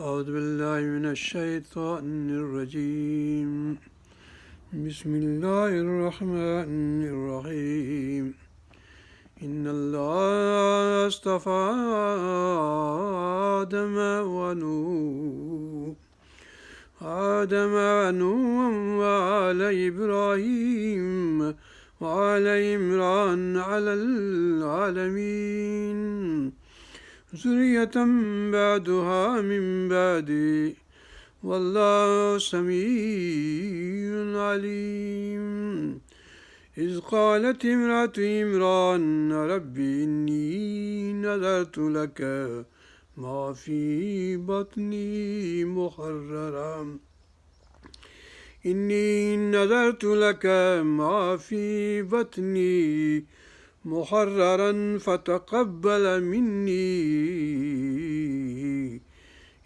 أعوذ بالله من الشيطان الرجيم بسم الله الرحمن الرحيم إن الله اصطفى آدم ونوح آدم ونوح وآل إبراهيم وآل عمران على العالمين ذرية بعدها من بعد والله سميع عليم إذ قالت امرأة عمران ربي إني نذرت لك ما في بطني محررا إني نذرت لك ما في بطني محررا فتقبل مني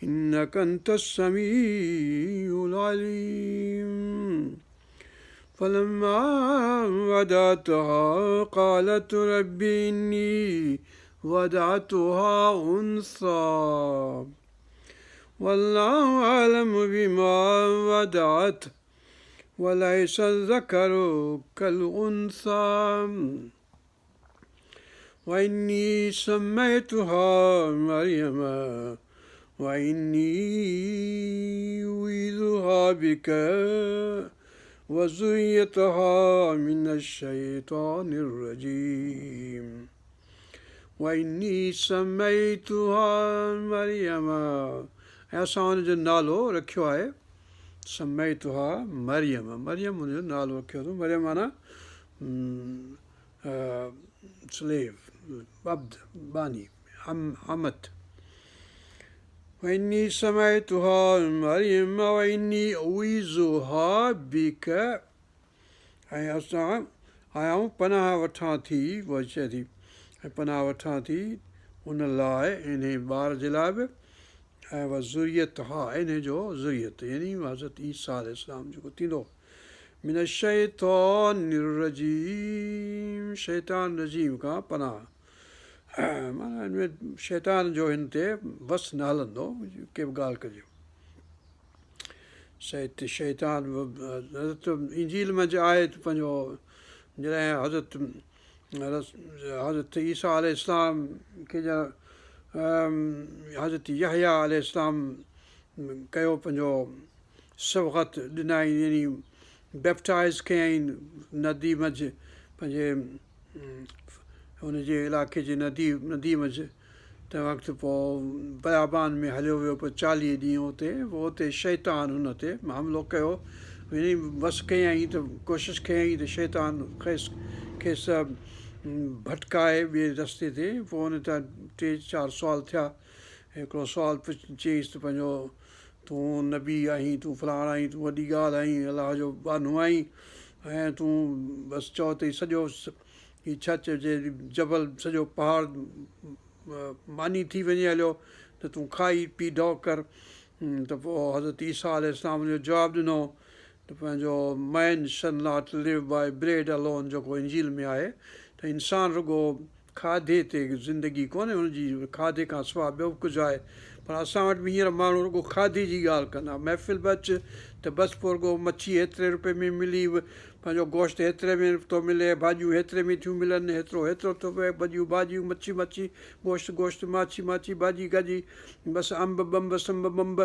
إنك أنت السميع العليم فلما وضعتها قالت رب إني وضعتها أنثى والله أعلم بما وضعت وليس الذكر كالأنثى وإني سميتها مريم وإني أعيذها بك وذريتها من الشيطان الرجيم وإني سميتها مريم ऐं असां हुनजो नालो रखियो आहे سميتها مريم مريم हुनजो नालो रखियो अथऊं مريم माना स्लेव अब्द बानी अमत وإني سميتها مريم وإني أعيذها بك ऐं असां ऐं आउं पनाह वठां थी उहा चए थी ऐं पनाह वठां थी उन लाइ इन ॿार जे लाइ बि ऐं वज़ुरियत हा इन जो ज़ुरियत यानी हज़रत ईसा इस्लाम जेको थींदो من الشيطان الرجيم शैतान रजीम खां पनाह माना हिन में शैतान जो हिन ते वस न हलंदो के बि ॻाल्हि कजे शैतान हज़रत इंजील मंझि आहे त पंहिंजो जॾहिं हज़रत हज़रत ईसा इस्लाम खे हज़रत यहिया इस्लाम कयो पंहिंजो सबक़त ॾिनई यानी बेप्टाइज़ कयईं नदी मंझि पंहिंजे हुनजे इलाइक़े जी नदी नदी मंझि तंहिं वक़्तु पोइ बयाबान में हलियो वियो पोइ चालीह ॾींहं उते पोइ उते शैतान हुन ते हमिलो कयो यानी बसि कयईं त कोशिशि कयईं त शैतान खेसि खेसि भटकाए ॿिए रस्ते ते पोइ हुन तां टे चारि सुवाल थिया हिकिड़ो सुवाल चईंसि त पंहिंजो तूं नबी आहीं तूं फलाणो आहीं तूं वॾी ॻाल्हि आहीं अलाह जो बानू आहीं ऐं तूं बसि चओ त सॼो हीउ छा चइजे जबल सॼो पहाड़ मानी थी वञे हलियो त तूं खाई पी ढओ कर त पोइ हज़रत ईसा इस्लाम जो जवाबु ॾिनो त पंहिंजो man shall not live by bread alone जेको इंजील में आहे त इंसान रुॻो खाधे ते ज़िंदगी कोन्हे हुनजी खाधे खां सवाइ ॿियो बि कुझु आहे पर असां वटि बि हींअर माण्हू रुॻो खाधे जी ॻाल्हि कंदा महफ़िल बि अचु त बसि पोइ रुॻो मच्छी हेतिरे रुपए में मिली पंहिंजो गोश्त हेतिरे में थो मिले भाॼियूं हेतिरे में थियूं मिलनि हेतिरो हेतिरो थो पए वॾियूं भाॼियूं मच्छी मच्छी गोश्त गोश्त माछी माछी भाॼी गाॼी बसि अंब बंब संब बंब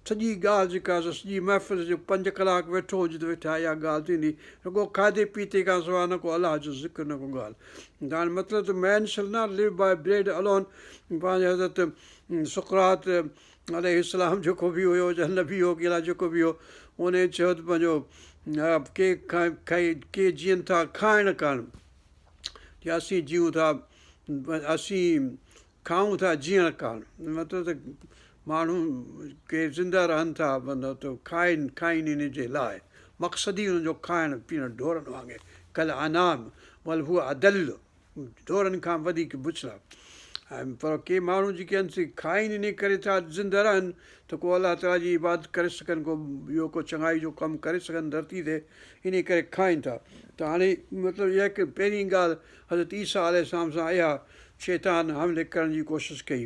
सॼी ॻाल्हि जेका सॼी महफ़िल जो पंज कलाक वेठो हुजे त वेठा इहा ॻाल्हि थींदी रुॻो खाधे पीते खां सवाइ न को अलाह जो ज़िक्र न को ॻाल्हि त हाणे मतिलबु त man shall not live by bread alone पंहिंजे हज़रत सुकरात इस्लाम जेको बि हुयो या नबी हो की अलाए जेको बि हो उन चयो त पंहिंजो के खाई के जीअनि था खाइण कारण या असीं जीऊं था असीं खाऊं था जीअण कारण मतिलबु त माण्हू के ज़िंदा रहनि था मतिलबु त खाइनि खाइनि इन जे लाइ मक़सदु ई हुनजो खाइणु पीअणु ढोरनि वांगुरु كالأنعام بل هم أضل ढोरनि खां वधीक बुछड़ा ऐं पर के माण्हू जेके आहिनि सي खाइनि इन करे था ज़िंदा रहनि त को अलाह ताला जी इबादत करे सघनि को ॿियो को चङाई जो कमु करे सघनि धरती ते इन करे खाइनि था त हाणे मतिलबु इहा की पहिरीं ॻाल्हि हज़रत ईसा आलम सां इहा शैतान हमले करण जी कोशिशि कई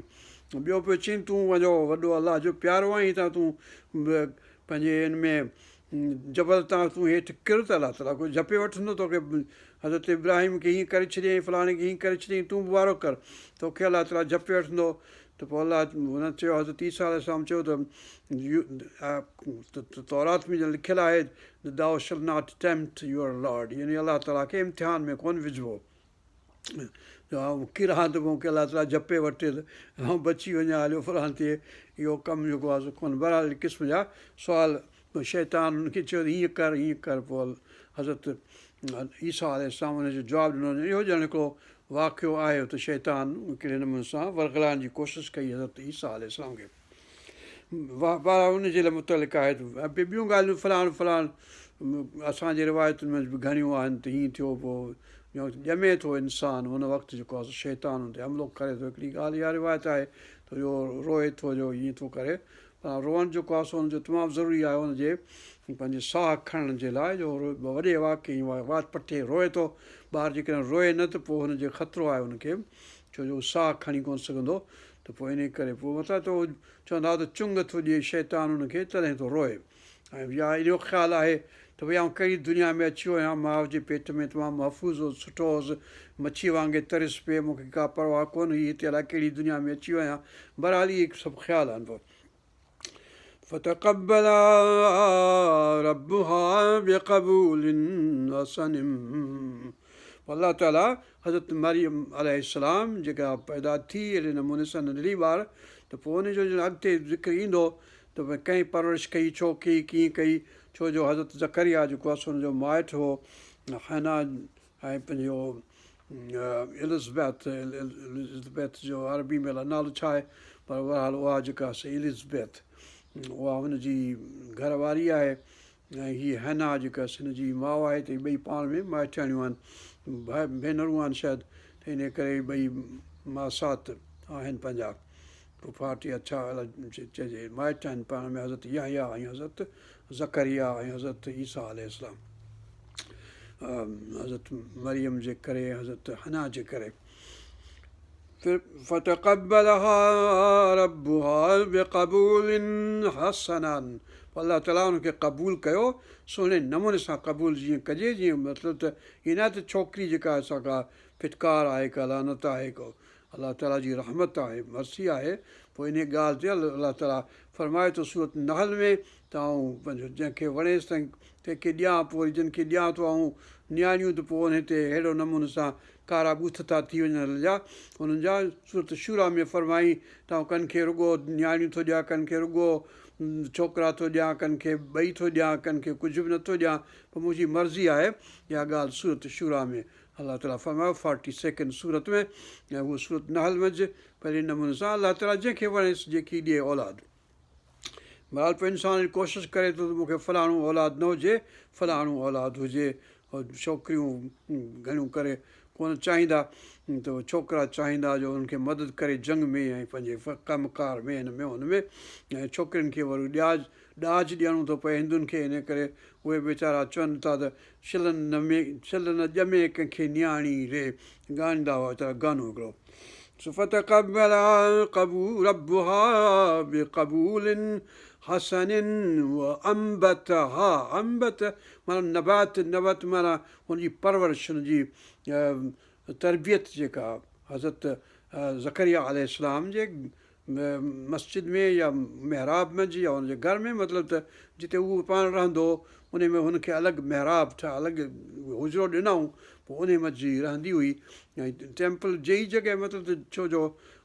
ٻيو پيو چئين تون پنهنجو وڏو الله جو پيارو آهين ته تون پنهنجي ان ۾ جبل تان تون هيٺ ڪر ته الله تعاليٰ ڪو جهپي وٺندو توکي حضرت ابراهيم کي هيئن ڪري ڇڏيائين فلاڻي کي هيئن ڪري ڇڏيائين تون به وارو ڪر توکي الله تعاليٰ جهپي وٺندو ته پوء الله هن چيو حضرت عيسيٰ عليه السلام چيو ته تورات ۾ ڄڻ لکيل آهي Thou shalt not tempt your Lord يعني الله تعاليٰ کي امتحان ۾ ڪونه وجهبو. جو آئون ڪران ته مون کي الله تعاليٰ جهپي وٺي ته آئون بچي وڃان هليو فلان ٿئي اهو ڪم جيڪو آهي سو ڪونه بهرحال ان قسم جا سوال شيطان هن کي چيو ته هيئن ڪر هيئن ڪر پوء حضرت عيسيٰ عليه السلام ان جو جواب ڏنو اهو ڄڻ هڪڙو واقعو آهي ته شيطان ڪهڙي نموني سان ورغلائڻ جي ڪوشش ڪئي حضرت عيسيٰ عليه السلام کي بهرحال ان جي لاء متعلق آهي ته ٻيون ڳالهيون فلاڻ فلاڻ اسان جي روايتن ۾ به گهڻيون آهن ته هيئن ٿيو پوء ڄمي ٿو انسان ان وقت جيڪو آهي شيطان ان تي حملو ڪري ٿو هڪڙي ڳالهه اها روايت آهي ته اهو روئي ٿو جو ائين ٿو ڪري پر روئڻ جيڪو آهي سو ان جو تمام ضروري آهي ان جي پنهنجي ساهه کڻڻ جي لاء جو وڏي واڪي وات پٽي روئي ٿو ٻار جيڪڏهن روئي نه ته پوء هن جي خطرو آهي ان کي ڇو جو هو ساهه کڻي ڪونه سگهندو ته پوء انهيء ڪري پوء مطلب ته هو چوندا هئا ته چنگ ٿو ڏئي شيطان ان کي تڏهن ٿو روئي ۽ يا اهو خيال آهي ته ڀئي آئون ڪهڙي دنيا ۾ اچي ويو آهيان ماء جي پيٽ ۾ تمام محفوظ هوس سٺو هوس مڇيء وانگي تريس پئي مون کي ڪا پرواهه ڪونه هئي هتي الائي ڪهڙي دنيا ۾ اچي ويو آهيان بهرحال اهي سڀ خيال آهن پوء فتقبلها ربها بقبول حسن الله تعالي حضرت مريم عليه السلام جيڪا پيدا ٿي اهڙي نموني سان ننڍڙي ٻار ته پوء ان جو ڄڻ اڳتي ذڪر ايندو ته ڀئي ڪنهن پرورش ڪئي ڇو ڪئي ڪيئن ڪئي ڇو جو حضرت زڪريا جيڪو آهي سو ان جو مائٽ هو حنا ۽ پنهنجو الزبيٿ، الزبيٿ جو عربي ۾ الائي نالو ڇا آهي پر بهرحال اها جيڪا سي الزبيٿ اها هن جي گهر واري آهي ۽ هي حنا جيڪا سي هن جي ماء آهي ته هي ٻئي پاڻ ۾ مائٽياڻيون آهن ڀينرون آهن شايد ته ان ڪري ٻئي ماسات آهن پنهنجا پڦاٽ يا ڇا چئجي مائٽ آهن پاڻ ۾ حضرت يحيٰ ۽ حضرت زڪريا ۽ حضرت عيسيٰ عليه السلام حضرت مريم جي ڪري حضرت حنا جي ڪري فتقبلها ربها بقبول حسن الله تعاليٰ ان کي قبول ڪيو سهڻي نموني سان قبول جيئن ڪجي جيئن مطلب ته هي نه ته ڇوڪري جيڪا آهي سا ڪا ڦٽڪار آهي ڪا لعنت آهي ڪو الله تعاليٰ جي رحمت آهي، مرسي آهي، پوء انهيء ڳالهه تي الله تعاليٰ فرمائي ٿو سورة نحل ۾ ته آئون پنهنجو جنهن کي وڻيس تنهن کي ڏيان پوء وري جن کي ڏيان ٿو آئون نياڻيون ته پوء انهي تي ههڙو نموني سان ڪارا ٻوٿ ٿا ٿي وڃن جا انهن جا سورة شوريٰ ۾ فرمائي ته آئون ڪن کي رڳو نياڻيون ٿو ڏيان ڪن کي رڳو ڇوڪرا ٿو ڏيان ڪن کي ٻئي ٿو ڏيان ڪن کي ڪجهه به نٿو ڏيان پوء منهنجي مرضي آهي اها ڳالهه سورة شوريٰ ۾ الله تعالي فرمايو فارٽي سيڪنڊ سورت ۾ ۽ هوء سورت نحل منجه په اهڙي نموني سان الله تعالي جنهن کي وڻيس جيڪي ڏئي اولاد بهرحال پوء انسان ڪوشش ڪري ٿو ته مون کي فلاڻو اولاد نه هجي فلاڻو اولاد هجي ڇوڪريون گهڻيون ڪري ڪونه چاهيندا ته ڇوڪرا چاهيندا جو انهن کي مدد ڪري جنگ ۾ ۽ پنهنجي ڪم ڪار ۾ هن ۾ هن ۾ ۽ ڇوڪرين کي وري ڏياج ڏاج ڏيڻو ٿو پئي هندن کي ان ڪري اهي ويچارا چون ٿا ته شل نه مي شل نه ڄمي ڪنهن کي نياڻي ري ڳائيندا هئا ويچارا گانو هڪڙو فتقبلها ربها بقبول حسن وانبتها انبت معنيٰ نبات نبات معنيٰ ان جي پرورش ان جي تربيت جيڪا حضرت زڪريا عليه السلام جي مسجد ۾ يا محراب منجهه يا هن جي گهر ۾ مطلب ته جتي هو پاڻ رهندو هو انهي ۾ هن کي الڳ محراب ٺاهي الڳ حجرو ڏنائون پوء انهي منجهه ئي رهندي هئي ۽ ٽيمپل جي ئي جڳهه مطلب ته ڇو جو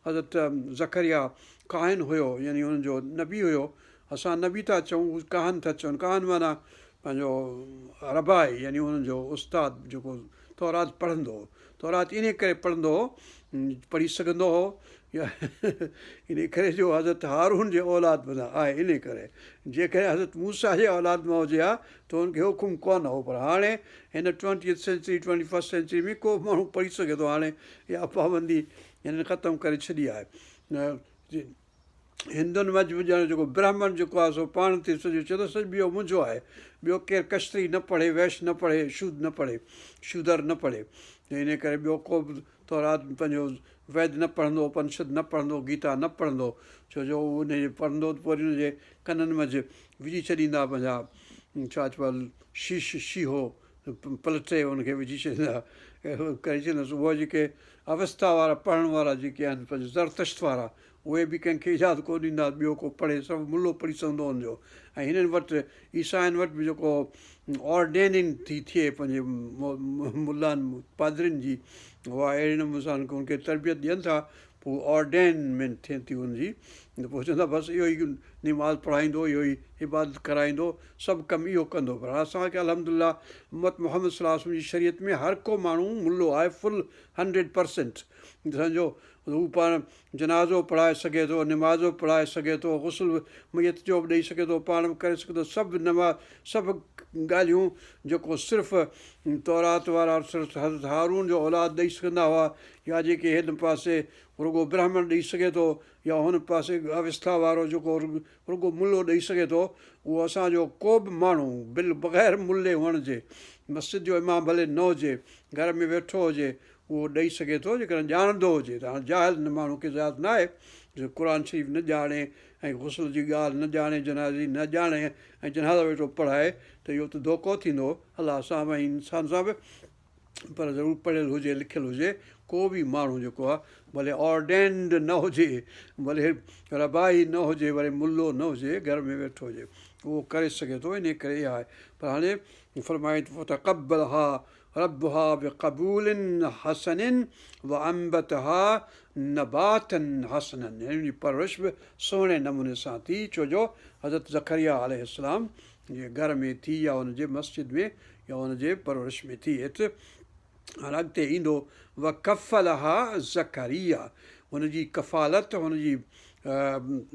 حضرت زڪريا ڪاهن هيو يعني هنن جو نبي هيو اسان نبي ٿا چئون هو ڪاهن ٿا چون ڪاهن معنيٰ پنهنجو ربائي يعني هنن جو استاد جيڪو تورات پڙهندو هو تورات انهي ڪري پڙهندو هو پڙهي سگهندو هو يا انهي ڪري جو حضرت هارون جي اولاد مان آهي انهي ڪري جيڪڏهن حضرت موسيٰ جي اولاد مان هجي ها ته هن کي حڪم ڪونه هو پر هاڻي هن twentieth century twenty first century ۾ ڪو به ماڻهو پڙهي سگهي ٿو هاڻي اها پابندي هنن ختم ڪري ڇڏي آهي هندن منجهه به ڄڻ جيڪو برهمڻ جيڪو آهي سو پاڻ تي سڄو چئي ٿو سڄو ٻيو منهنجو آهي ٻيو ڪير کشتري نه پڙهي ويش نه پڙهي شود نه پڙهي شودر نه پڙهي ته انهي ڪري ٻيو ڪو به تورات پنهنجو ويد نه پڙهندو، اپنشد نه پڙهندو، گيتا نه پڙهندو، ڇو جو هو ان جي پڙهندو ته پوء وري ان جي ڪنن منجهه وجهي ڇڏيندا پنهنجا ڇا چئبو آهي شيش شيهو پلٽي ان کي وجهي ڇڏيندا اهڙو ڪري ڇڏيندس اهي جيڪي اوستا وارا پڙهڻ وارا جيڪي آهن پنهنجو زرتشت وارا اهي به ڪنهن کي اجازت ڪونه ڏيندا ته ٻيو ڪو پڙهي سڀ ملو پڙهي سگهندو ان جو ۽ هنن وٽ عيسائين وٽ به جيڪو آرڊيننگ ٿي ٿئي پنهنجي ملان پادرين جي اها اهڙي نموني سان ان کي تربيت ڏين ٿا پوء آرڊينمينٽ ٿئي ٿي ان جي ته پوء چوندا بس اهو ئي نماز پڙهائيندو اهو ئي عبادت ڪرائيندو سڀ ڪم اهو ڪندو پر اسان کي الحمد لله امت محمد صلي الله عليه وسلم جي شريعت ۾ هر ڪو ماڻهو ملو آهي فل هنڊريڊ پرسنٽ سمجهو هو پاڻ جنازو پڙهائي سگهي ٿو، نماز به پڙهائي سگهي ٿو، غسل به ميت جو به ڏئي سگهي ٿو، پاڻ به ڪري سگهي ٿو، سڀ نماز سڀ ڳالهيون جيڪو صرف تورات وارا صرف حضرت هارون جو اولاد ڏئي سگهندا هئا يا جيڪي هن پاسي رڳو برهمڻ ڏئي سگهي ٿو يا هن پاسي اوستا وارو جيڪو رڳو ملو ڏئي سگهي ٿو اهو اسان جو ڪو به ماڻهو بل بغير ملي هئڻ جي مسجد جو امام ڀلي نه هجي گهر ۾ ويٺو هجي اهو ڏئي سگهي ٿو جيڪڏهن ڄاڻندو هجي ته هاڻ جاهل ماڻهو کي اجازت نه آهي جو قرآن شريف نه ڄاڻي ۽ غسل جي ڳالهه نه ڄاڻي جنازي نه ڄاڻي ۽ جنازا ويٺو پڙهائي ته اهو ته ڌوڪو ٿيندو الله سان به ۽ انسان سان به پر ضرور پڙهيل هجي لکيل هجي ڪو به ماڻهو جيڪو آهي ڀلي آرڊينڊ نه هجي ڀلي ربائي نه هجي ڀلي ملو نه هجي گهر ۾ ويٺو هجي اهو ڪري سگهي ٿو انهي ڪري اها آهي پر هاڻي فرمائي ٿو فتقبلها ربها بقبول حسن وانبتها نباتا حسنا يعني ان جي پرورش به سهڻي نموني سان ٿي ڇو جو حضرت زڪريا عليه السلام جي گهر ۾ ٿي يا ان جي مسجد ۾ يا ان جي پرورش ۾ ٿي هت هاڻ اڳتي ايندو وڪفلها زڪريا هن جي ڪفالت هن جي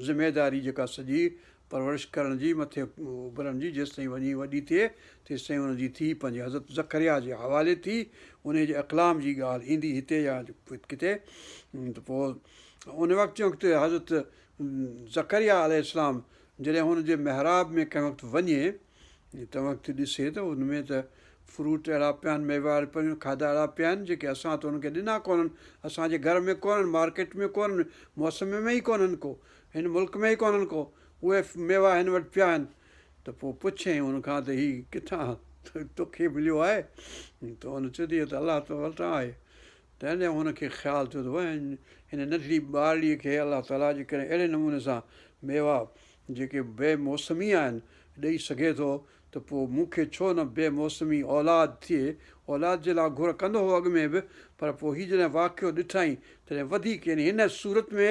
ذميداري جيڪا سڄي پرورش ڪرڻ جي، مٿي اڀرڻ جي، جيستائين وڃي وڏي ٿئي، تيستائين ان جي ٿي پنهنجي حضرت زڪريا جي حوالي ٿي، انهيء جي اڪلام جي ڳالهه ايندي هتي يا ڪٿي ته پوء ان وقت جنهن وقت حضرت زڪريا عليه السلام جڏهن هن جي محراب ۾ ڪنهن وقت وڃي تنهن وقت ڏسي ته ان ۾ ته فروٽ اهڙا پيا آهن، ميوا اهڙا پيا آهن، کاڌا اهڙا پيا آهن جيڪي اسان ته انهن کي ڏنا ڪونهن، اسان جي گهر ۾ ڪونهن، مارڪيٽ ۾ ڪونهن، موسم ۾ ئي ڪونهن ڪو. هن ملڪ ۾ ئي ڪونهن ڪو، اهي ميوا هن وٽ پيا آهن. ته پوء پڇيائين هن کان ته هي ڪٿان توکي مليو آهي؟ ته هن چيو ته اهو ته الله وٽان آهي. تڏهن هن کي خيال ٿيو ته هن ننڍڙي ٻارڙي کي الله تعاليٰ جيڪڏهن اهڙي نموني سان ميوا جيڪي بي موسمي آهن ڏئي سگهي ٿو ته پوء مون کي ڇو نه بي موسمي اولاد ٿئي. اولاد جي لاء گهر ڪندو هو اڳ ۾ به، پر پوء هي جڏهن واقعو ڏٺائين تڏهن وڌيڪ يعني هن سورت ۾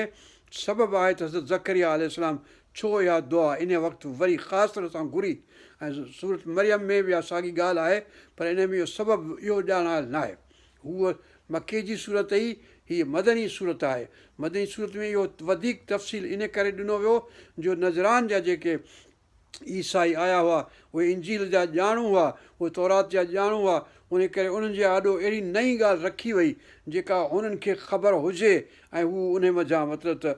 سبب آهي ته حضرت زڪريا عليه السلام ڇو اها دعا انهيء وقت وري خاص طرح سان گهري ۽ سورت مريم ۾ به اها ساڳي ڳالهه آهي پر انهيء ۾ اهو سبب اهو ڄاڻايل ناهي. هوء مڪي جي سورت هئي، هيء مدني سورت آهي. مدني سورت ۾ اهو وڌيڪ تفصيل انهيء ڪري ڏنو ويو جو نجران جا جيڪي عيسائي آيا هئا، اهي انجيل جا ڄاڻو هئا، اهي تورات جا ڄاڻو هئا، انهي ڪري انهن جي آڏو اهڙي نئين ڳالهه رکي وئي، جيڪا هنن کي خبر هجي ۽ هو انهي منجهان مطلب ته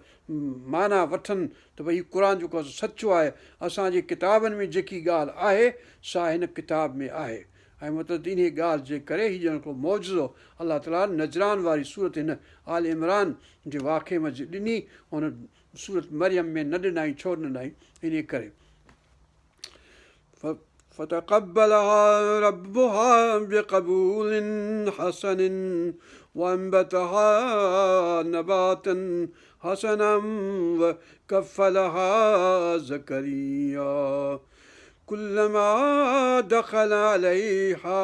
معنيٰ وٺن ته ڀئي هي قرآن جيڪو آهي سو سچو آهي، اسان جي ڪتابن ۾ جيڪي ڳالهه آهي، سا هن ڪتاب ۾ آهي ۽ مطلب ته انهيء ڳالهه جي ڪري هي ڄڻ هڪڙو معجزو الله تعاليٰ نجران واري سورت هن آل عمران جي واقعي منجهه ڏني، هن سورت مريم ۾ نه ڏنائين ڇو نه ڏنائين انهيء ڪري فتقبلها ربها بقبول حسن وانبتها نباتا حسنا وڪفلها زڪريا ڪلما دخل عليها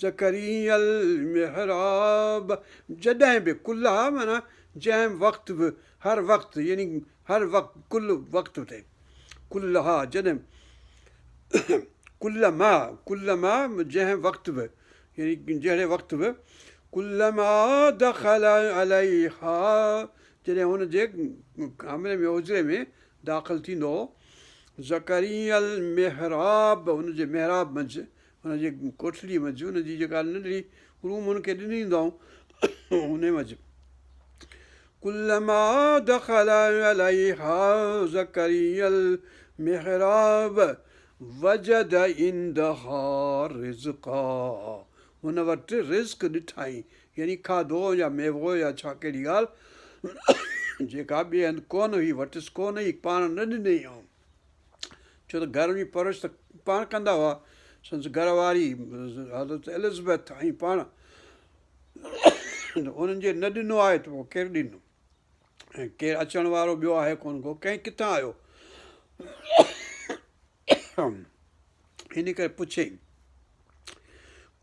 زڪريا المحراب جڏهن به ڪلها معنيٰ جنهن وقت به هر وقت يعني هر وقت ڪل وقت تي ڪلها جڏهن ڪلما ڪلما جنهن وقت به يعني جهڙي وقت به ڪلما دخل عليها جڏهن هن جي ڪمري ۾ حجري ۾ داخل ٿيندو هو زڪريا المحراب هن جي محراب منجهه هن جي ڪوٺڙي منجهه هن جي جيڪا ننڍڙي روم هن کي ڏني هوندائون ان منجهه ڪلما دخل عليها زڪريا المحراب وجد عندها رزقا هن وٽ رزق ڏٺائين. يعني کاڌو يا ميوو يا ڇا ڪهڙي ڳالهه جيڪا ٻئي هنڌ ڪونه هئي، وٽس ڪونه هئي، پاڻ نه ڏني آئون. ڇو ته گهر جي پرورش ته پاڻ ڪندا هئا، سندس گهر واري حضرت الزبيٿ ۽ پاڻ انهن جي نه ڏنو آهي ته پوء ڪير ڏيندو؟ ۽ ڪير اچڻ وارو ٻيو آهي ڪونه ڪو، ڪنهن ڪٿان آيو؟ ان ڪري پڇيائين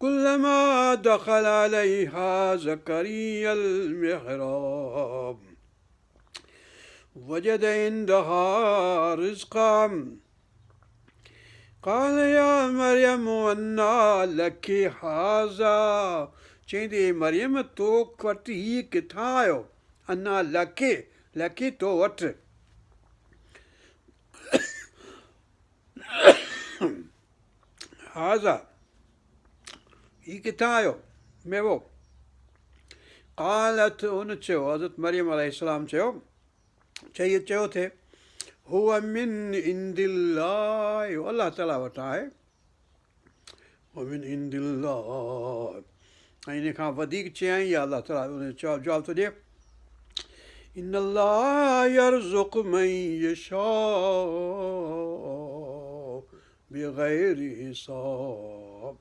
ڪلما دخل عليها زڪريا المحراب وجد عندها رزقا قال يا مريم انيٰ لڪ هذا چيائين ته اي مريم تو وٽ هي ڪٿان آيو انيٰ لڪ لڪ تو وٽ هذا هي ڪٿان آيو ميوو قالت ان چيو حضرت مريم عليه السلام چيو چئي چيو ٿي هو من عند الله اهو الله تعاليٰ وٽان آهي هو من عند الله ۽ ان کان وڌيڪ چيائين يا الله تعاليٰ ان جو جواب ٿو ڏئي ان الله يرزق من يشاء بغير حساب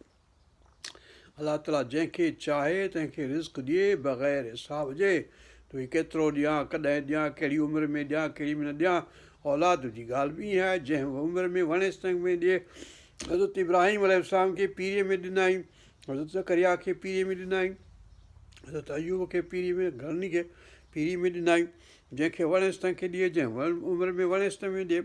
الله تعاليٰ جنهن کي چاهي تنهن کي رزق ڏئي بغير حساب جي ته هي ڪيترو ڏيان ڪڏهن ڏيان ڪهڙي عمر ۾ ڏيان ڪهڙي ۾ نه ڏيان اولاد جي ڳالهه به ائين آهي جنهن عمر ۾ وڻيس تنهن ۾ ڏئي حضرت ابراهيم عليه السلام کي پيريء ۾ ڏنائين حضرت زڪريا کي پيريء ۾ ڏنائين حضرت ايوب کي پيريء ۾ گهڻن کي پيريء ۾ ڏنائين جنهن کي وڻيس تنهن کي ڏئي جنهن عمر ۾ وڻيس تنهن ۾ ڏئي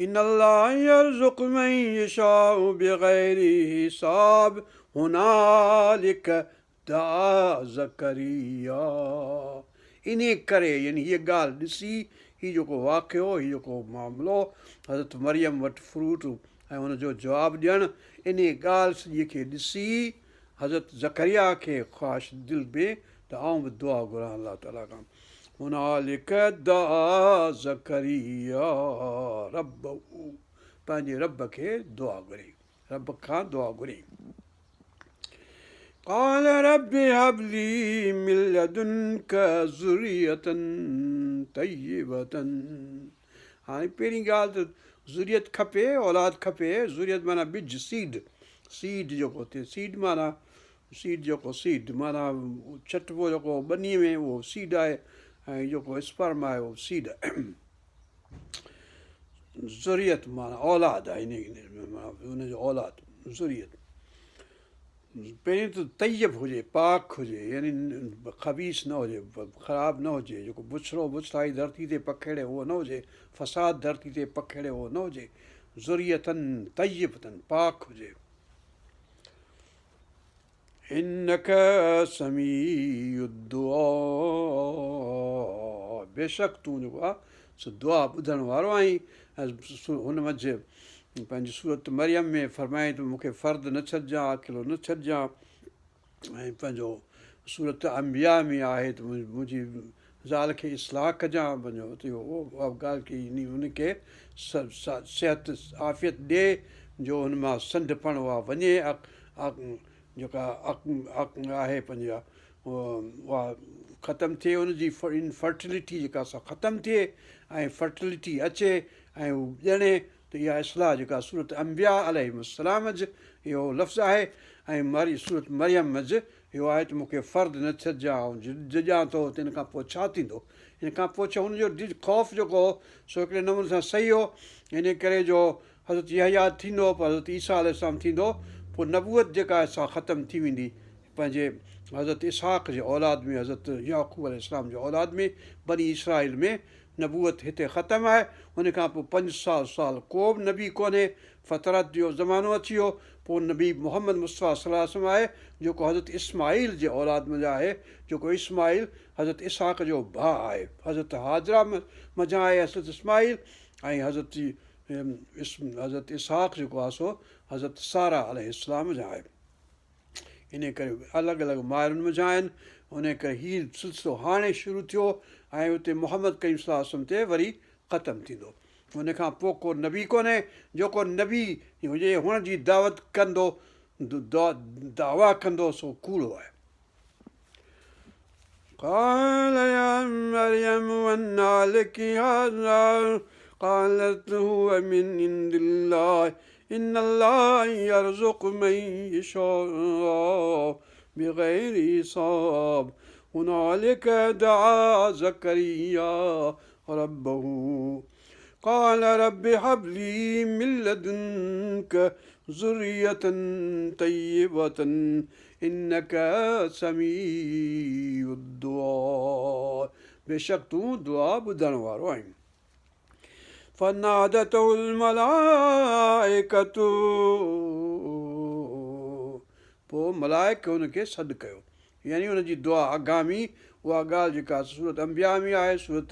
ان الله يرزق من يشاء بغير حساب هنالڪ دعا زڪريا انهي ڪري يعني هيء ڳالهه ڏسي هي جيڪو واقعو هي جيڪو معاملو حضرت مريم وٽ فروٽ ۽ ان جو جواب ڏيڻ انهي ڳالهه سڄي کي ڏسي حضرت زڪريا کي خواهش دل ۾ ته آئون به دعا گهران الله تعاليٰ کان هنالڪ دعا زڪريا ربه پنهنجي رب کي دعا گهري رب کان دعا گهري قال رب هب لي من لدنک ذرية طيبة هاڻي پهرين ڳالهه ته ذريت کپي، اولاد کپي، ذريت معنيٰ ٻج، Seed، Seed جيڪو ٿئي، Seed معنيٰ Seed جيڪو Seed معنيٰ ڇٽبو جيڪو ٻنيء ۾ اهو Seed آهي ۽ جيڪو اسپرم آهي اهو Seed آهي. ذريت معنيٰ اولاد آهي ان جو اولاد ذريت. پهرين ته طيب هجي، پاڪ هجي، يعني خبيث نه هجي، خراب نه هجي، جيڪو بڇڙو بڇڙائي ڌرتي تي پکيڙي اهو نه هجي، فساد ڌرتي تي پکيڙي اهو نه هجي، ذرية طيبة پاڪ هجي. انڪ سميع الدعاء بيشڪ تون جيڪو آهي سو دعا ٻڌڻ وارو آهين ۽ هن منجهه پنهنجي سورت مريم ۾ فرمائي ته مون کي فرد نه ڇڏجان اڪيلو نه ڇڏجان ۽ پنهنجو سورت انبياء ۾ آهي ته منهنجي زال کي اصلاح ڪجان پنهنجو اتي اها ڳالهه ڪئي ان کي صحت عافيت ڏي جو هن مان سنڍپڻ اها وڃي جيڪا آهي پنهنجا اها ختم ٿئي ان جي انفرٽلٽي جيڪا سا ختم ٿئي ۽ فرٽلٽي اچي ۽ هو ڄڻي ته اها اصلاح جيڪا سورة انبياء عليهم السلام منجه اهو لفظ آهي ۽ وري سورة مريم منجه اهو آهي ته مون کي فرد نه ڇڏجان آئون ڊڄان ٿو ته ان کان پوء ڇا ٿيندو ان کان پوء ڇا هن جو خوف جيڪو هو سو هڪڙي نموني سان صحيح هو ان ڪري جو حضرت يحيٰ ٿيندو پوء حضرت عيسيٰ عليه السلام ٿيندو پوء نبوت جيڪا آهي سا ختم ٿي ويندي پنهنجي حضرت اسحاق جي اولاد ۾ حضرت يعقوب عليه السلام جي اولاد ۾ بني اسرائيل ۾ نبوت هتي ختم آهي، ان کان پوء 500 سال ڪو به نبي ڪونهي، فترت جو زمانو اچي ويو، پوء نبي محمد مصطفيٰ صلي الله عليه وسلم آهي، جيڪو حضرت اسماعيل جي اولاد منجهان آهي، جيڪو اسماعيل حضرت اسحاق جو ڀاء آهي، حضرت هاجره منجهان آهي حضرت اسماعيل ۽ حضرت حضرت اسحاق جيڪو آهي سو حضرت ساره عليه السلام منجهان آهي. انهيء ڪري الڳ الڳ مائرن منجهان آهن، انهيء ڪري هي سلسلو هاڻي شروع ٿيو ۽ اتي محمد ڪريم صلي الله عليه وسلم تي وري ختم ٿيندو. ان کان پوء ڪو نبي ڪونهي، جيڪو نبي هجي هئڻ جي دعوت ڪندو، دعويٰ ڪندو سو ڪوڙو آهي. قال يا مريم أنى لك هذا قالت هو من عند الله إن الله يرزق من يشاء بغير حساب هنالك دعا زكريا ربه قال رب هب لي من لدنك ذرية طيبة انڪ سميع الدعاء بيشڪ تون دعا ٻڌڻ وارو آهين. فنادته الملائڪة پوء ملائڪ هن کي سڏ ڪيو يعني ان جي دعا اگهامي اها ڳالهه جيڪا سورت انبياء ۾ آهي سورت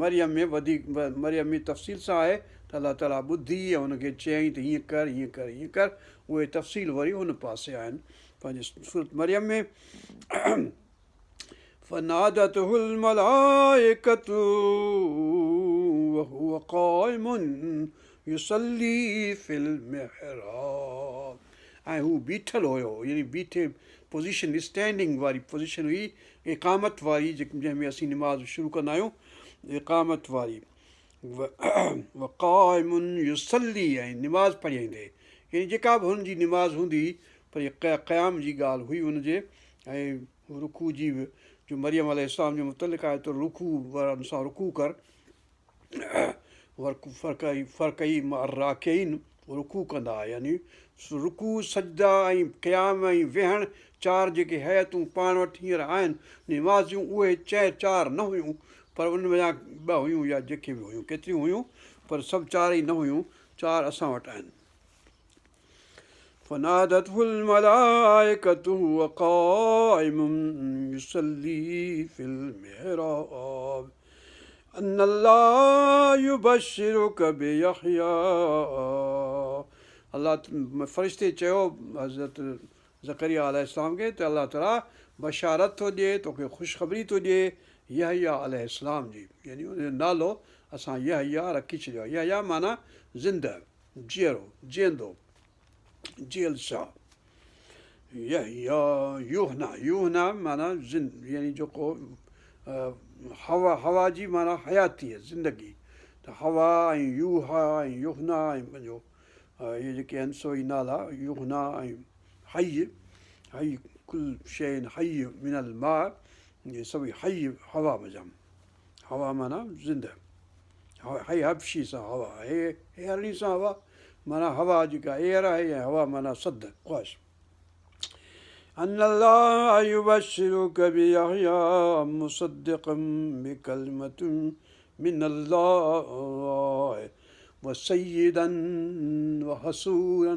مريم ۾ وڌيڪ مريم ۾ تفصيل سان آهي ته الله تعاليٰ ٻڌي ۽ هن کي چيائين ته هيئن ڪر هيئن ڪر هيئن ڪر اهي تفصيل وري هن پاسي آهن پنهنجي سورت مريم ۾ فنادته الملائڪة وهو قائم يصلي في المحراب ۽ هو بيٺل هيو يعني بيٺي پوزيشن اسٽينڊنگ واري پوزيشن هئي اقامت واري جنهن ۾ اسين نماز شروع ڪندا آهيون اقامت واري وقائم يصلي ۽ نماز پڙهائيندي يعني جيڪا به هن جي نماز هوندي هئي پر هي قيام جي ڳالهه هئي هن جي ۽ رڪوع جي به جو مريم عليه السلام جي متعلق آهي ته رڪوع وارن سان رڪوع ڪر فارڪعي مع الراڪعين رڪوع ڪندا يعني رڪوع سجدا ۽ قيام ۽ ويهڻ چار جيڪي هيئتون پاڻ وٽ هينئر آهن نماز جون اهي چئه چار نه هيون پر ان ۾ ٻه هيون يا جيڪي به هيون ڪيتريون هيون پر سڀ چار ئي نه هيون چار اسان وٽ آهن. فنادته الملائڪة وهو قائم يصلي في المحراب ان الله يبشرك بيحيٰ الله فرشتي چيو حضرت زڪريا عليه السلام کي ته الله تعالي بشارت ٿو ڏئي توکي خوشخبري ٿو ڏئي يحيٰ عليه السلام جي يعني ان جو نالو اسان يحيٰ رکي ڇڏيو آهي يحيٰ معنيٰ زنده جيئرو، جيئندو، جيئل ساهه. يحيٰ، يوحنا، يوحنا معنيٰ زند يعني جيڪو هوا، هوا جي معنيٰ حياتي، زندگي ته هوا ۽ يوحا ۽ يوحنا ۽ پنهنجو اهي جيڪي آهن سو ئي نالا يوحنا ۽ حي، حي ڪل شيء حي من الماء اهي سڀئي حي هوا منجهان. هوا معنيٰ زنده. حي حبشي سان هوا، هي هرڻي سان هوا معنيٰ هوا جيڪا ايئر آهي ۽ هوا معنيٰ سڌ، خواهش. ان الله يبشرک بيحيٰ مصدقا بڪلمة من الله وسيدا وحصورا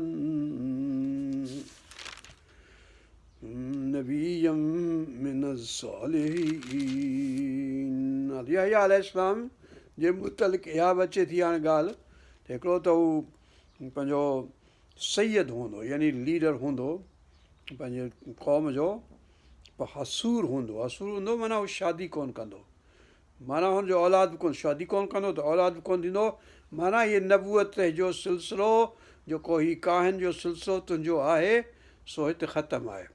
نبيا من الصالحين يحيٰ عليه السلام جي متعلق اها به اچي ٿي هاڻي ڳالهه ته هڪڙو ته هو پنهنجو سيد هوندو يعني ليڊر هوندو پنهنجي قوم جو پر حصور هوندو حصور هوندو معنيٰ هو شادي ڪونه ڪندو معنيٰ هن جو اولاد به ڪونه، شادي ڪونه ڪندو ته اولاد به ڪونه ٿيندو، معنيٰ هيء نبوت جو سلسلو جيڪو هي ڪاهن جو سلسلو تنهنجو آهي سو هت ختم آهي.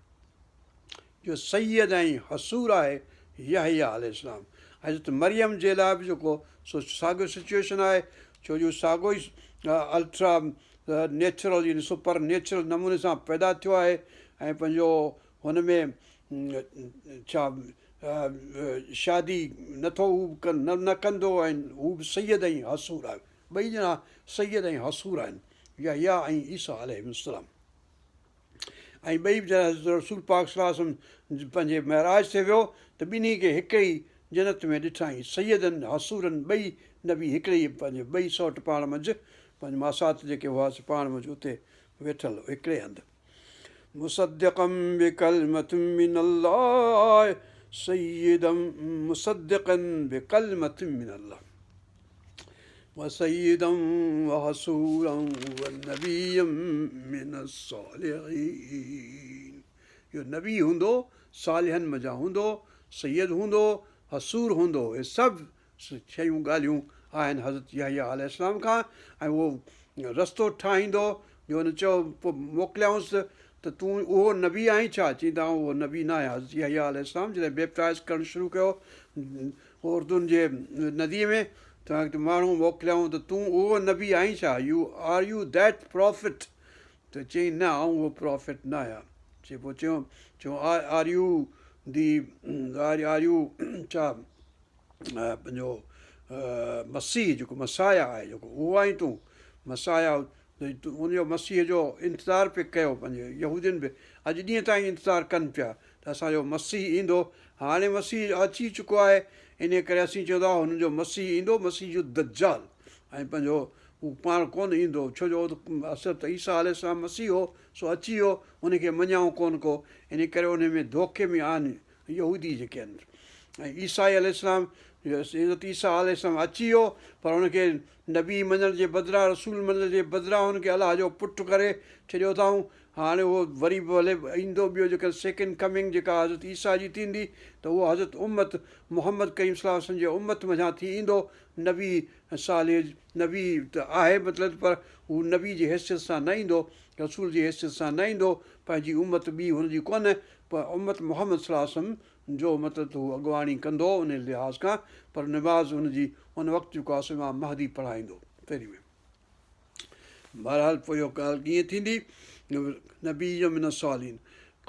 جو سيد ۽ حصور آهي يحيٰ عليه السلام. حضرت مريم جي لاء به جيڪو سو ساڳيو سچوئيشن آهي ڇو جو ساڳو ئي الٽرا نيچرل يعني سپر نيچرل نموني سان پيدا ٿيو آهي ۽ پنهنجو هن ۾ ڇا شادي نٿو هو به نه ڪندو ۽ هو به سيد ۽ حصور آهي. ٻئي ڄڻا سيد ۽ حصور آهن، يحيٰ ۽ عيسيٰ عليهم السلام. ۽ ٻئي به جڏهن حضرت رسول پاڪ صلي الله عليه وسلم پنهنجي معراج تي ويو ته ٻنهي کي هڪ ئي جنت ۾ ڏٺائين. سيدن حصورن ٻئي نبي هڪڙي ئي پنهنجي ٻئي سئوٽ پاڻ منجهه پنهنجي ماسات جيڪي هئا سي پاڻ منجهه اتي ويٺل هڪڙي هنڌ. مصدقا بڪلمة من الله سيدا مصدقا بڪلمة من الله وسيدا وحصورا ونبيا من الصالحين اهو نبي هوندو صالحن منجهان هوندو سيد هوندو حصور هوندو اهي سڀ شيون ڳالهيون آهن حضرت يحيٰ عليه السلام کان ۽ اهو رستو ٺاهيندو جو هن چيو پوء موڪليائونس ته ته تون اهو نبي آهين ڇا؟ چيائين ته آئون اهو نبي نه آهيان. حضرت يحيٰ عليه السلام جڏهن بيپٽائز ڪرڻ شروع ڪيو اردن جي نديء ۾ ته ماڻهو موڪليائون ته تون اهو نبي آهين ڇا؟ You are you that prophet؟ ته چيائين نه آئون اهو پرافيٽ نه آهيان. چي پوء چيو چيو are you the are you ڇا پنهنجو مسيح جيڪو مسايا آهي جيڪو اهو آهين تون مسايا ان جو مسيح جو انتظار پئي ڪيو پنهنجي يهودين به اڄ ڏينهن تائين انتظار ڪن پيا ته اسان جو مسيح ايندو هاڻي مسيح اچي چڪو آهي انهي ڪري اسين چون ٿا هنن جو مسيح ايندو مسيح الدجال ۽ پنهنجو هو پاڻ ڪونه ايندو ڇو جو اصل ته عيسيٰ عليه السلام مسيح هو سو اچي ويو ان کي مڃيائون ڪونه ڪو انهي ڪري انهي ۾ ڌوڪي ۾ آهن يهودي جيڪي آهن ۽ عيسائي عليه السلام حضرت عيسيٰ عليه السلام اچي ويو پر هن کي نبي مڃڻ جي بدران رسول مڃڻ جي بدران هن کي الله جو پٽ ڪري ڇڏيو اٿائون. هاڻي اهو وري به ڀلي ايندو ٻيو جيڪڏهن سيڪنڊ ڪمنگ جيڪا حضرت عيسيٰ جي ٿيندي ته اهو حضرت امت محمد ڪريم صلي الله عليه وسلم جي امت منجهان ٿي ايندو نبي صالح نبي ته آهي مطلب پر هو نبي جي حيثيت سان نه ايندو رسول جي حيثيت سان نه ايندو پنهنجي امت ٻي هن جي ڪونه پر امت محمد صلي الله عليه وسلم جو مطلب ته هو اڳواڻي ڪندو انهي لحاظ کان پر نماز ان جي ان وقت جيڪو آهي سو امام مهدي پڙهائيندو پهرين ۾ بهرحال پوء اهو ڳالهه ڪيئن ٿيندي نبي من الصالحين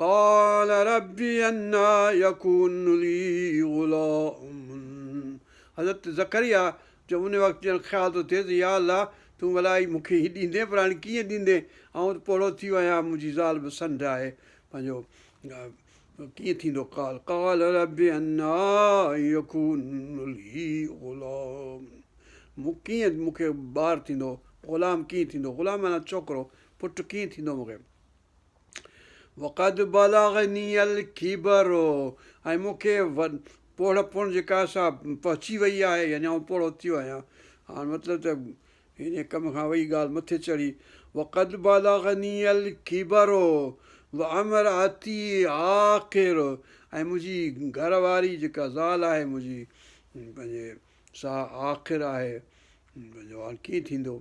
قال رب اني يڪون لي غلام حضرت زڪريا جو ان وقت ڄڻ خيال ٿو ٿئي ته يا الله تون ڀلائي مون کي هي ڏيندين پر هاڻي ڪيئن ڏيندين آئون ته پوڙهو ٿي ويو آهيان منهنجي زال به سنڍ آهي پنهنجو ڪيئن ٿيندو قال قال رب اني يڪون لي غلام مون ڪيئن مون کي ٻار ٿيندو غلام ڪيئن ٿيندو غلام معنيٰ ڇوڪرو پٽ ڪيئن ٿيندو مون کي وقد بلغني الڪبر ۽ مون کي پوڙهپڻ جيڪا سا پهچي وئي آهي يعني آئون پوڙهو ٿي ويو آهيان هاڻ مطلب ته انهيء ڪم کان وئي ڳالهه مٿي چڙهي. وقد بلغني الڪبر وامراتي عاقر ۽ منهنجي گهر واري جيڪا زال آهي منهنجي پنهنجي سا عاقر آهي پنهنجو هاڻ ڪيئن ٿيندو؟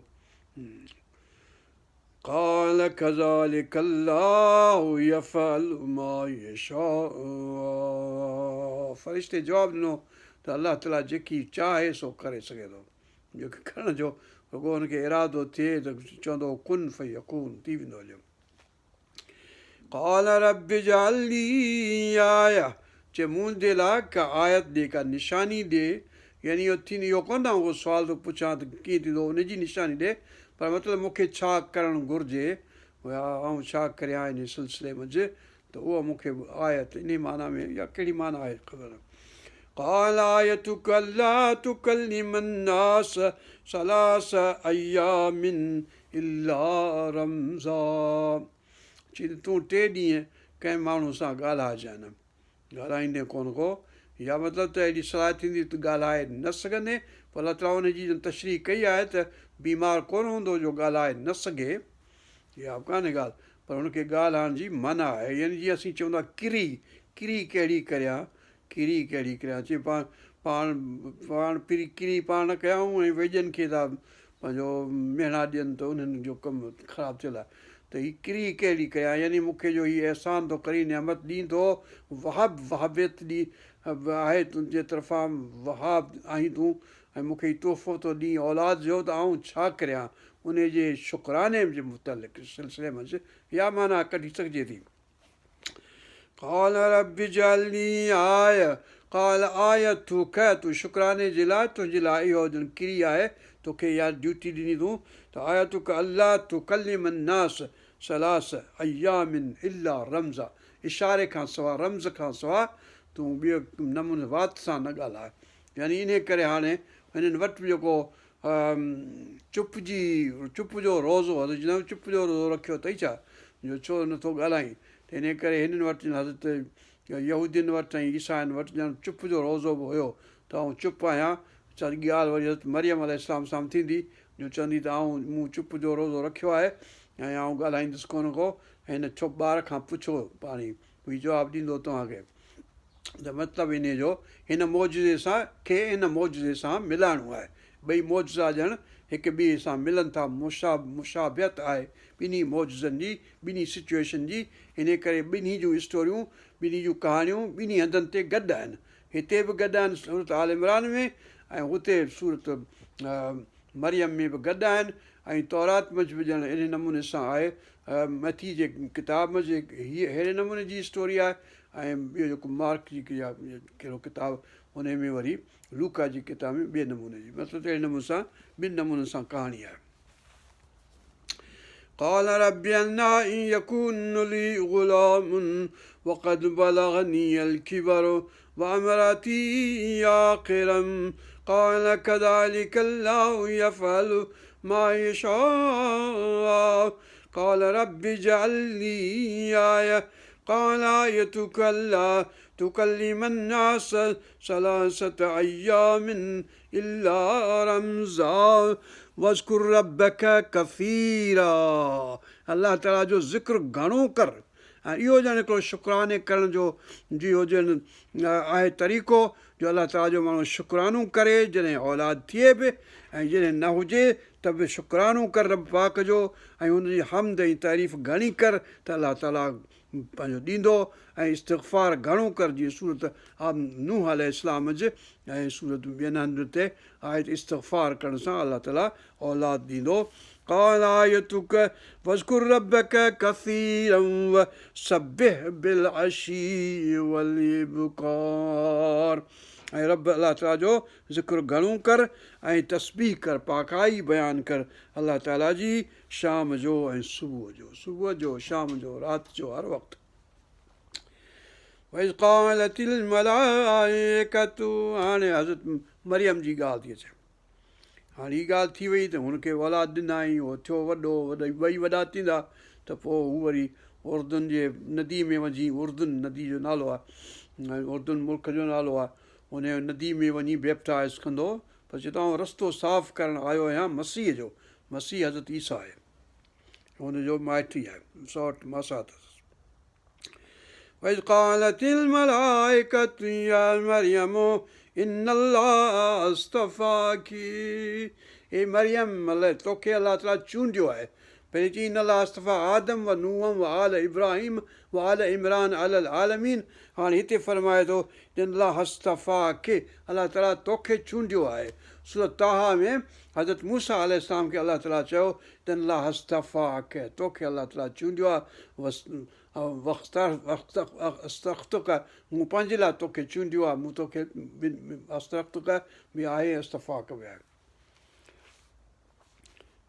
قال ڪذلڪ الله يفعل ما يشاء فرشتي جواب ڏنو ته الله تعاليٰ جيڪي چاهي سو ڪري سگهي ٿو. جيڪي ڪرڻ جو رڳو هن کي ارادو ٿئي ته چوندو هو ڪن فيڪون ٿي ويندو هليو. قال رب اجعل لي آية چي منهنجي لاء ڪا آيت ڏي ڪا نشاني ڏي يعني اهو ٿيندو اهو ڪونه ته آئون ڪو سوال ٿو پڇان ته ڪيئن ٿيندو ان جي نشاني ڏي پر مطلب مون کي ڇا ڪرڻ گهرجي يا آئون ڇا ڪريان ان سلسلي منجهه ته اها مون کي آيت انهي معنيٰ ۾ يا ڪهڙي معنيٰ آهي خبر نه. قال آيتک الا تڪلم الناس ثلاث ايام الا رمزا چي ته تون ٽي ڏينهن ڪنهن ماڻهو سان ڳالهائجانء نه ڳالهائيندين ڪونه ڪو يا مطلب ته اهڙي صلاحيت ٿيندي ته ڳالهائي نه سگهندين پوء الله تعاليٰ ان جي تشريح ڪئي آهي ته بيمار ڪونه هوندو جو ڳالهائي نه سگهي اها به ڪانهي ڳالهه پر هن کي ڳالهائڻ جي منع آهي يعني جيئن اسين چون ٿا ڪري، ڪري ڪهڙي ڪريان، ڪري ڪهڙي ڪريان چي پاڻ پاڻ پاڻ پري ڪري پاڻ ڪيائون ۽ ويڄن کي ٿا پنهنجو مهڻا ڏين ته انهن جو ڪم خراب ٿيل آهي ته هي ڪري ڪهڙي ڪريان يعني مون کي جو هي احسان ٿو ڪرين نعمت ڏين ٿو وهب وهابيت ڏي آهي تنهنجي طرفان وهاب آهين تون ۽ مون کي هي تحفو ٿو ڏين اولاد جو ته آئون ڇا ڪريان انهيء جي شڪراني جي متعلق سلسلي منجهه اها معنيٰ ڪڍي سگهجي ٿي. قال رب اجعل لي آية قال آيتک تون شڪراني جي لاء تنهنجي لاء اهو ڄڻ ڪري آهي توکي اها ڊيوٽي ڏني اٿئون ته آيتک الا تڪلم الناس ثلاث ايام الا رمزا اشاري کان سواء رمز کان سواء تون ٻئي نموني وات سان نه ڳالهاء يعني انهيء ڪري هاڻي هنن وٽ به جيڪو چپ جي چپ جو روزو حضرت جناب چپ جو روزو رکيو اٿئي ڇا جو ڇو نٿو ڳالهائين ته انهيء ڪري هنن وٽ حضرت يهودين وٽ ۽ عيسائين وٽ ڄڻ چپ جو روزو به هيو ته آئون چپ آهيان ساڳي ڳالهه وري حضرت مريم عليه السلام سان به ٿيندي جو چوندي ته آئون مون چپ جو روزو رکيو آهي ۽ آئون ڳالهائيندس ڪونه ڪو هن ڇو ٻار کان پڇو پاڻهي هي جواب ڏيندو توهان کي ته مطلب انهيء جو هن معجزي سان کي هن معجزي سان ملائڻو آهي. ٻئي معجزا ڄڻ هڪ ٻئي سان ملن ٿا مشابهت آهي ٻنهي معجزن جي ٻنهي سچوئيشن جي انهي ڪري ٻنهي جون اسٽوريون ٻنهي جون ڪهاڻيون ٻنهي هنڌن تي گڏ آهن هتي به گڏ آهن سورت آل عمران ۾ ۽ هتي سورت مريم ۾ به گڏ آهن ۽ تورات منجه به ڄڻ اهڙي نموني سان آهي متي جي ڪتاب منجه هيء ههڙي نموني جي اسٽوري آهي ۽ ٻيو جيڪو مارڪ جي يا ڪهڙو ڪتاب انهي ۾ وري لوڪا جي ڪتاب ۾ ٻئي نموني جي مطلب ته اهڙي نموني سان ٻن نمونن سان ڪهاڻي آهي. قال رب اني يڪون لي غلام وقد بلغني الڪبر وامراتي عاقرا قال كذلك الله يفعل ما يشاء قال رب اجعل لي آية قال آيتك ألا تڪلم الناس ثلاثة ايام الا رمزا واذڪر ربک ڪثيرا الله تعالي جو ذڪر گهڻو ڪر ۽ اهو ڄڻ هڪڙو شڪراني ڪرڻ جو جي اهو ڄڻ آهي طريقو جو الله تعالي جو ماڻهو شڪرانو ڪري جڏهن اولاد ٿئي به ۽ جڏهن نه هجي ته به شڪرانو ڪر رب پاڪ جو ۽ ان جي حمد ۽ تعريف گهڻي ڪر ته الله تعالي پنهنجو ڏيندو ۽ استغفار گهڻو ڪر جيئن سورت نوح عليه السلام منجه ۽ سورت ٻين هنڌ تي آهي ته استغفار ڪرڻ سان الله تعالي اولاد ڏيندو قال آيتک واذڪر ربک ڪثيرا وسبح بالعشي والابڪار ۽ رب الله تعالي جو ذڪر گهڻو ڪر ۽ تسبيح ڪر پاڪائي بيان ڪر الله تعالي جي شام جو ۽ صبح جو، صبح جو، شام جو، رات جو، هر وقت. واذ قالت الملائڪة هاڻي حضرت مريم جي ڳالهه ٿي اچي. هاڻي هي ڳالهه ٿي وئي ته هن کي اولاد ڏنائين، هو ٿيو وڏو، ٻئي وڏا ٿيندا ته پوء هو وري اردن جي ندي ۾ وڃي، اردن ندي جو نالو آهي، اردن ملڪ جو نالو آهي، ان ندي ۾ وڃي بيپٽائز ڪندو، پر چي ٿو آئون رستو صاف ڪرڻ آيو آهيان مسيح جو، مسيح حضرت عيسيٰ آهي. هن جو مائٽ ئي آهي، سئوٽ ماسات اٿس. واذ قالت الملائڪة يا مريم ان الله اصطفاڪ اي مريم الله توکي الله تعالي چونڊيو آهي. پهرين چيائين ان الله اصطفيٰ آدم و نوحا و آل ابراهيم و آل عمران علي العالمين هاڻي هتي فرمائي ٿو ان الله اصطفاڪ الله تعالي توکي چونڊيو آهي. سورة طه ۾ حضرت موسيٰ عليه السلام کي الله تعاليٰ چيو ته ان الله اصطفاڪ توکي الله تعاليٰ چونڊيو آهي واصطفيتڪ مون پنهنجي لاء توکي چونڊيو آهي مون توکي اصطفيتڪ به آهي اصطفاڪ به آهي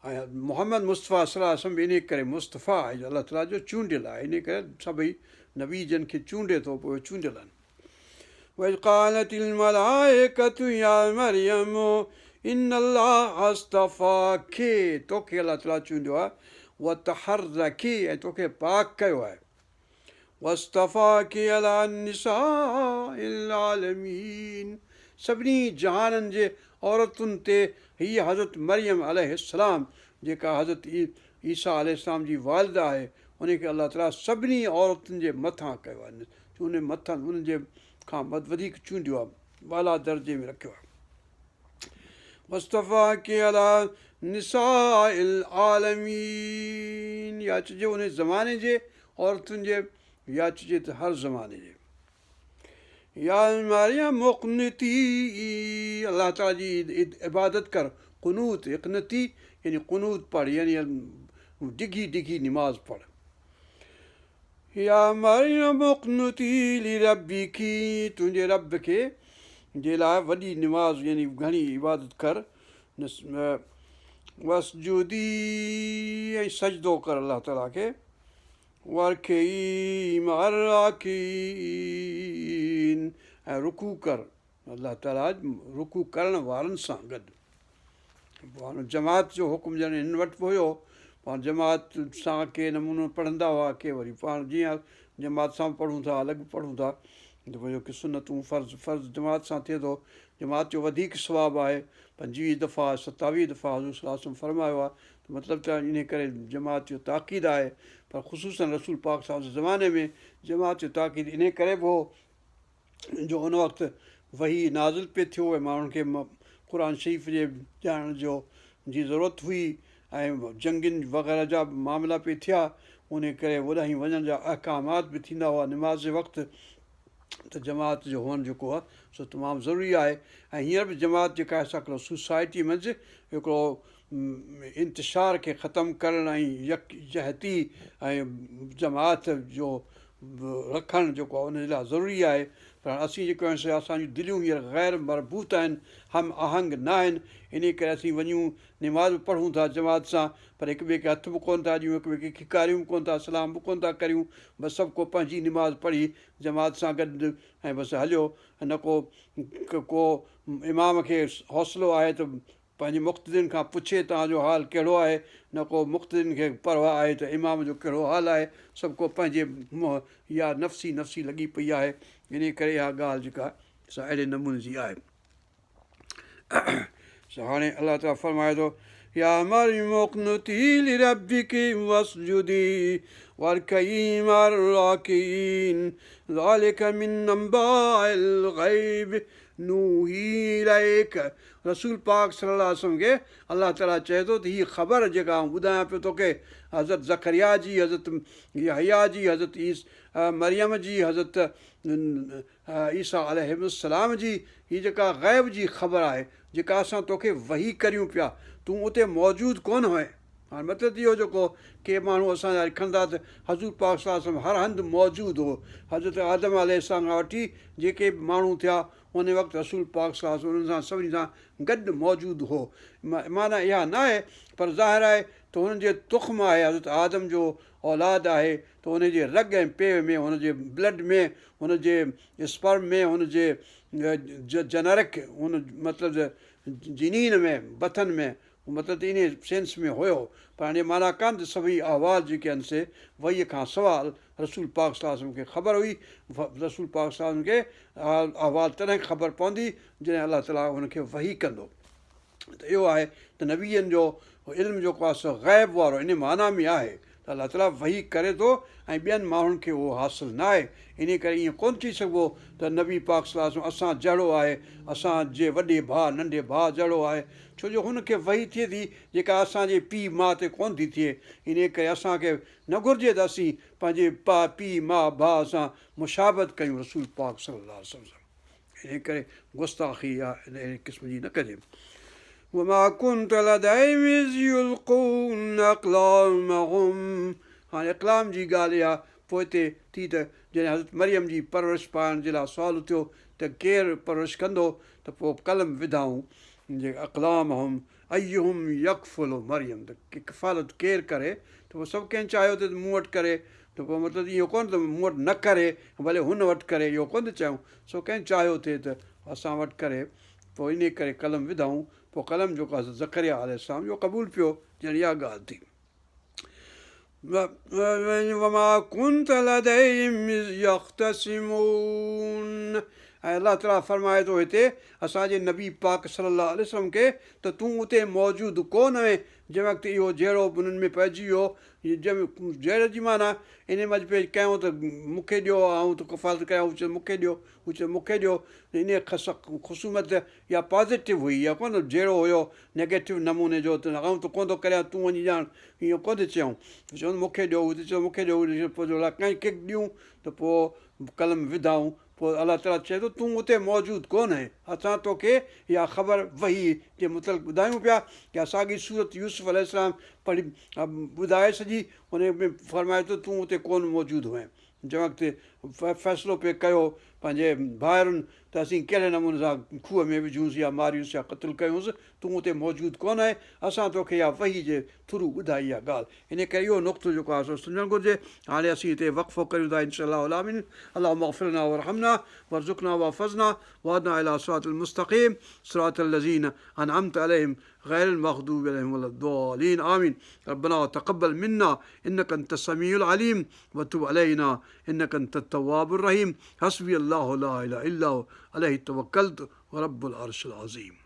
۽ محمد مصطفيٰ صلي الله عليه وسلم به انهيء ڪري مصطفيٰ آهي جو الله تعاليٰ جو چونڊيل آهي انهيء ڪري سڀئي نبي جن کي چونڊي ٿو پوء اهي چونڊيل آهن. واذ قالت الملائڪة يا مريم ان الله اصطفاڪ توکي الله تعاليٰ چونڊيو آهي وطهرڪ ۽ توکي پاڪ ڪيو آهي واصطفاڪ علي نساء العالمين سڀني جهانن جي عورتن تي هيء حضرت مريم عليه السلام جيڪا حضرت عيسيٰ عليه السلام جي والده آهي ان کي الله تعاليٰ سڀني عورتن جي مٿان ڪيو آهي ان مٿان انهن جي کان وڌيڪ چونڊيو آهي بالا درجي ۾ رکيو آهي واصطفاڪ علي نساء العالمين يا چئجي ان زماني جي عورتن جي يا چئجي ته هر زماني جي. يا مريم اقنتي الله تعالي جي عبادت ڪر قنوت اقنتي يعني قنوت پڙهه يعني ڊگهي ڊگهي نماز پڙهه. يا مريم اقنتي لربڪ تنهنجي رب کي جي لاء وڏي نماز يعني گهڻي عبادت ڪر واسجدي ۽ سجدو ڪر الله تعالي کي وارڪعي مع الراڪعين ۽ رڪوع ڪر الله تعالي رڪوع ڪرڻ وارن سان گڏ. پوء هاڻي جماعت جو حڪم ڄڻ هن وٽ به هيو. پاڻ جماعت سان ڪي نمونو پڙهندا هئا ڪي وري پاڻ جيئن جماعت سان به پڙهون ٿا الڳ به پڙهون ٿا ته پوء ڪي سنتون فرض فرض جماعت سان ٿئي ٿو جماعت جو وڌيڪ ثواب آهي 25 دفعا 27 دفعا حضور صلي الله عليه وسلم فرمايو آهي ته مطلب ته انهي ڪري جماعت جو تاڪيد آهي پر خصوصا رسول پاڪ صلي الله عليه وسلم جي زماني ۾ جماعت جو تاڪيد انهي ڪري به هو جو ان وقت وحي نازل پئي ٿيو ۽ ماڻهن کي قرآن شريف جي ڄاڻڻ جو جي ضرورت هئي ۽ جنگين وغيره جا به معاملا پئي ٿيا انهي ڪري اوڏانهن وڃڻ جا احڪامات به ٿيندا هئا نماز جي وقت ته جماعت جو هئڻ جيڪو آهي سو تمام ضروري آهي ۽ هينئر به جماعت جيڪا آهي سا هڪڙو سوسائٽي منجهه هڪڙو انتشار کي ختم ڪرڻ ۽ يڪجهتي ۽ جماعت جو رکڻ جيڪو آهي ان جي لاء ضروري آهي پر هاڻي اسين جيڪو آهيون سي اسان جون دليون هينئر غير مربوط آهن هم آهنگ نه آهن انهي ڪري اسين وڃون نماز به پڙهون ٿا جماعت سان پر هڪ ٻئي کي هٿ به ڪونه ٿا ڏيون هڪ ٻئي کي کيڪاريون به ڪونه ٿا سلام به ڪونه ٿا ڪريون بس سڀ ڪو پنهنجي نماز پڙهي جماعت سان گڏ ۽ بس هليو نه ڪو ڪو امام کي حوصلو آهي ته پنهنجي مقتدين کان پڇي توهان جو حال ڪهڙو آهي نه ڪو مقتدين کي پرواهه آهي ته امام جو ڪهڙو حال آهي سڀ ڪو پنهنجي منهن يا نفسي نفسي لڳي پئي آهي انهي ڪري اها ڳالهه جيڪا سا اهڙي نموني جي آهي. سو هاڻي الله تعاليٰ فرمائي ٿو يا مريم اقنتي لربڪ واسجدي وارڪعي مع الراڪعين ذلڪ من انباء الغيب نوحي اليڪ رسول پاڪ صلي الله عليه وسلم کي الله تعاليٰ چئي ٿو ته هي خبر جيڪا آئون ٻڌايان پيو توکي حضرت زڪريا جي حضرت يحيٰ جي حضرت عيس مريم جي حضرت عيسيٰ عليهم السلام جي هي جيڪا غيب جي خبر آهي جيڪا اسان توکي وحي ڪريون پيا تون اتي موجود ڪونه هئين. هاڻي مطلب ته اهو جيڪو ڪي ماڻهو اسان جا لکن ٿا ته حضور پاڪ صلي الله عليه وسلم هر هنڌ موجود هو حضرت آدم عليه السلام کان وٺي جيڪي به ماڻهو ٿيا ان وقت رسول پاڪ صلي الله عليه وسلم انهن سان سڀني سان گڏ موجود هو معنيٰ اها ناهي پر ظاهر آهي ته هنن جي تخم آهي حضرت آدم جو اولاد آهي ته ان جي رڳ ۽ پيء ۾ هن جي بلڊ ۾ هن جي اسپرم ۾ هن جي جنرڪ هن مطلب جنين ۾ بطن ۾ مطلب ته انهيء سينس ۾ هيو پر هاڻي معنيٰ ڪانه ته سڀئي احوال جيڪي آهن سي وحي کان سواء رسول پاڪ صلي الله عليه وسلم کي خبر هئي رسول پاڪ صلي الله عليه وسلم کي احوال تڏهن خبر پوندي جڏهن الله تعاليٰ هن کي وحي ڪندو ته اهو آهي ته نبين جو علم جيڪو آهي سو غيب وارو ان معنيٰ ۾ آهي ته الله تعاليٰ وحي ڪري ٿو ۽ ٻين ماڻهن کي اهو حاصل نه آهي انهي ڪري ائين ڪونه چئي سگهبو ته نبي پاڪ صلي الله عليه وسلم اسان جهڙو آهي اسان جي وڏي ڀاء ننڍي ڀاء جهڙو آهي ڇو جو هن کي وحي ٿئي ٿي جيڪا اسان جي پيء ماء تي ڪونه ٿي ٿئي انهي ڪري اسان کي نه گهرجي ته اسين پنهنجي پيء ماء ڀاء سان مشابهت ڪيون رسول پاڪ صلي الله عليه وسلم سان. انهيء ڪري گستاخي يا اهڙي قسم جي نه ڪجي. وما ڪنت لديهم اذ يلقون اقلامهم هاڻي اقلام جي ڳالهه اها پوئتي ٿي ته جڏهن حضرت مريم جي پرورش پائڻ جي لاء سوال اٿيو ته ڪير پرورش ڪندو ته پوء قلم وڌائون جي اقلامهم ايهم يڪفل مريم ته ڪفالت ڪير ڪري ته پوء سڀ ڪنهن چاهيو ته مون وٽ ڪري ته پوء مطلب اهو ڪونه ته مون وٽ نه ڪري ڀلي هن وٽ ڪري اهو ڪونه ٿي چيائون سو ڪنهن چاهيو ٿي ته اسان وٽ ڪري پوء انهي ڪري قلم وڌائون پوء قلم جيڪو حضرت زڪريا عليه السلام جو قبول پيو ڄڻ اها ڳالهه ٿي. وما ڪنت لديهم اذ يختصمون ۽ الله تعالي فرمائي ٿو هتي اسان جي نبي پاڪ صلي الله عليه وسلم کي ته تون اتي موجود ڪو نه هئين جنهن وقت اهو جهيڙو انهن ۾ پئجي ويو جهيڙي جي معنيٰ انهي منجهه پئي ڪيائون ته مون کي ڏيو آئون ته ڪفالت ڪريان هو چيو مون کي ڏيو هو چيو مون کي ڏيو انهي خصومت يا پازيٽو هئي يا ڪونه جهيڙو هيو نيگيٽو نموني جو ته آئون ته ڪونه ٿو ڪريان تون وڃي ڄاڻ ائين ڪونه ٿي چيائون چيو مون کي ڏيو هو ته چيو مون کي ڏيو پوء جو ڪنهن کي ڏيون ته پوء قلم وڌائون پوء الله تعاليٰ چئي ٿو تون اتي موجود ڪونه آهين اسان توکي اها خبر وحي جي متعلق ٻڌايون پيا يا ساڳي سورت يوسف عليه السلام پڙهي ٻڌائي سڄي ان ۾ فرمائي ٿو تون اتي ڪونه موجود هئين جنهن وقت فيصلو پئي ڪيو پنهنجي ڀائرن ته اسين ڪهڙي نموني سان کوهه ۾ وجهونس يا ماريونس يا قتل ڪيونس، تون اتي موجود ڪونه آهين، اسان توکي اها وحي جي ٿرو ٻڌائي اها ڳالهه. انهيء ڪري اهو نقطو جيڪو آهي سو سمجهڻ گهرجي. هاڻي اسين هتي وقفو ڪريون ٿا ان شاء الله العالمين. اللهم اغفر لنا وارحمنا وارزقنا واحفظنا واهدنا الي صراط المستقيم صراط الذين انعمت عليهم غير المغضوب عليهم ولا الضالين آمين ربنا تقبل منا انك انت السميع العليم وتب علينا انك انت التواب الرحيم حسبي الله لا اله الا هو عليه توڪلت ورب العرش العظيم.